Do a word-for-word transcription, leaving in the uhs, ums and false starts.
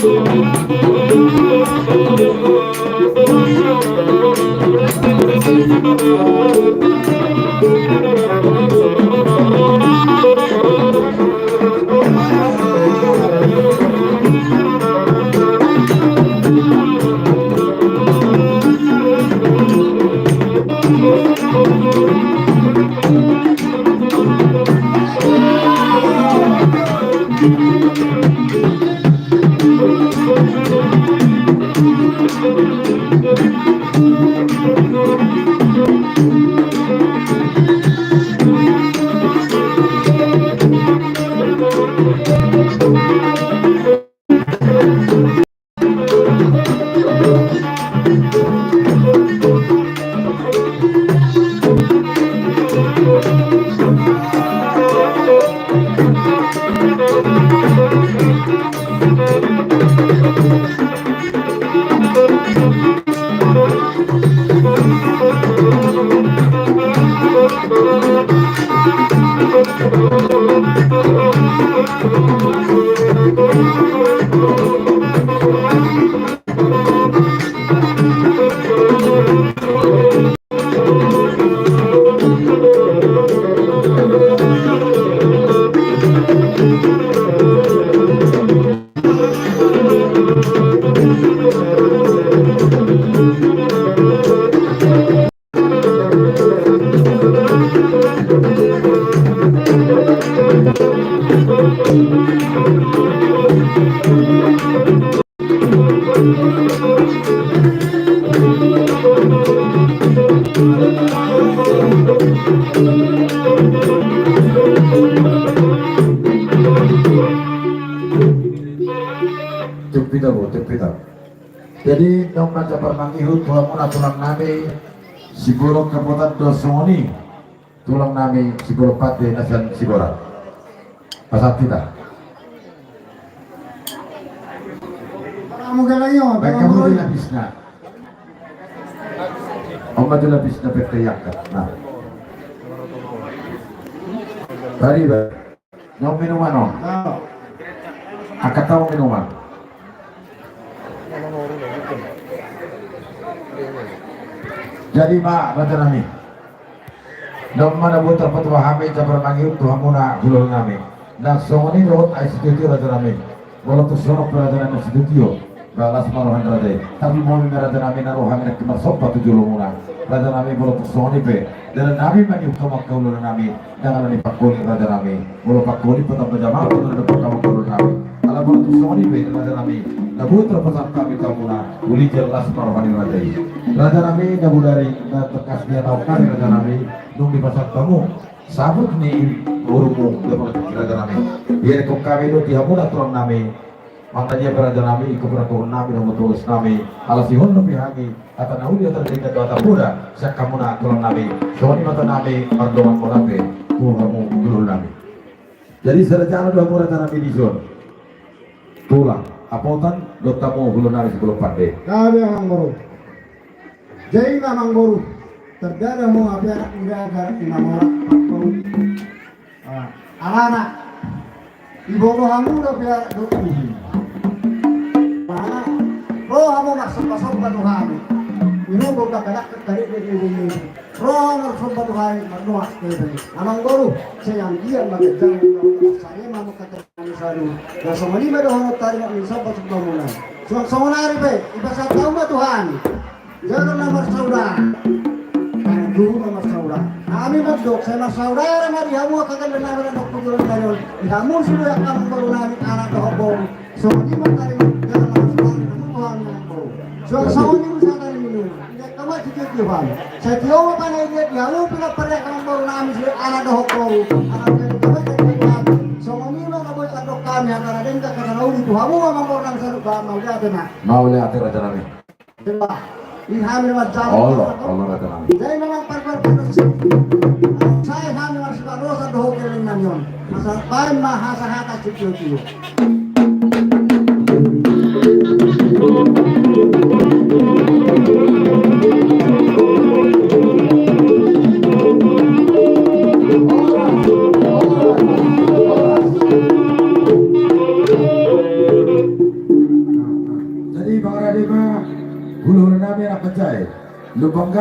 Tung pita bo, tung pita. Jadi, nunga jambar mangihut tu hamuna tulang nami, Sibolon Kapotan do songon i. Tulang nami Sibolon Pande na sian Sibolon. Pasahat hita. Baen hamu di lapisna. On ma di lapisna pe diangkat. Nah. Tadi, Bang. Nunga minuman on. Angkat hamu minuman. Jadi ma, raja nami. Nunga na boi tarpatupa hami jambar mangihut tu hamuna hulahula nami. Na songon i dohot aek sitio-tio, raja nami. Molo tung songon pe, raja nami, aek sitio-tio, ba las ma roha ni raja i. Tapi molo memang, raja nami, na ro hami nangkin marsomba tu jolomuna, raja nami, molo tung songon i pe, dalan nami manihut hamu angka hulahula nami, ndang ala ni pangkoli, raja nami. Molo pangkoli pe tamba jamangku na dompak hamu angka hulahula nami. Ala molo tung songon i pe, raja nami, na boi tarpasahat hami tu hamuna, uli jala las ma roha ni raja i. Raja nami, na bodari na tangkas nianaon hami, raja nami, dung dipasahat hamu sabut ni borungmu, dia mengatakan, raja nami. Ia dengkon hami do di hamuna tulang nami. Maknanya pe, raja nami, ingkon pe na dohonon nami, dohot tongtong nami, ala sihol dope hami hata na uli, hata na denggan dohot hata poda sian hamuna tulang nami. Songon i ma hata nami mardongan mauliate tu hamu hulahula nami. Jadi sada jala do hamu, raja nami, dison. Tulang, Kapotan dohot hamu hulahula nami Sibolon Pande. Gabe, amangboru. Jadi ma, amangboru, tardada hamu api anak muda, garak ni na mora. Ah, alana diboto hamu dope anak dohot bohi. Alana ro hamu marsomba-somba tu hami. Minum botol galak ketarik di ujung ini. Ro hamu marsomba tu hami, marnoas dope. Amangboru, sai anggiat ma ganjang, sai ma hamu kata. Anu sadu, na songon i ma dohononta di marsomba-somba muna. Suang songon ari pe, dipasahat hamu ma tu hami. Jala na marsaudara. Jala na marsaudara. Hami mandok, sai marsaudara ma di hamu angka gelleng nami na dohot pujolo nami on. Di hamu sude angka amangboru nami, anak dohot boru. Songon i ma tadi, jala na marsaudara hamu tu hami, amangboru. Suang songon i ma sada ni minum. Inda tama sitio-tio hami. Sitio ma pangidoan di hamu, pinaparia angka amangboru nami sude, anak dohot boru. Anak dohot boru. Songon i ma na boi tandok hami, hata na denggan, hata na uli tu hamu amangboru nami saluhut, ba mauliate ma. Mauliate, raja nami. Di hami ma jalo. Olo, olo, raja nami. Jadi memang parpar parpar. Sai hami marsiparosa dohot gelleng nami on. Asa baen ma hata-hata sitio-tio. Jadi pangarade ma hulahula nami anak mansai. Lumbang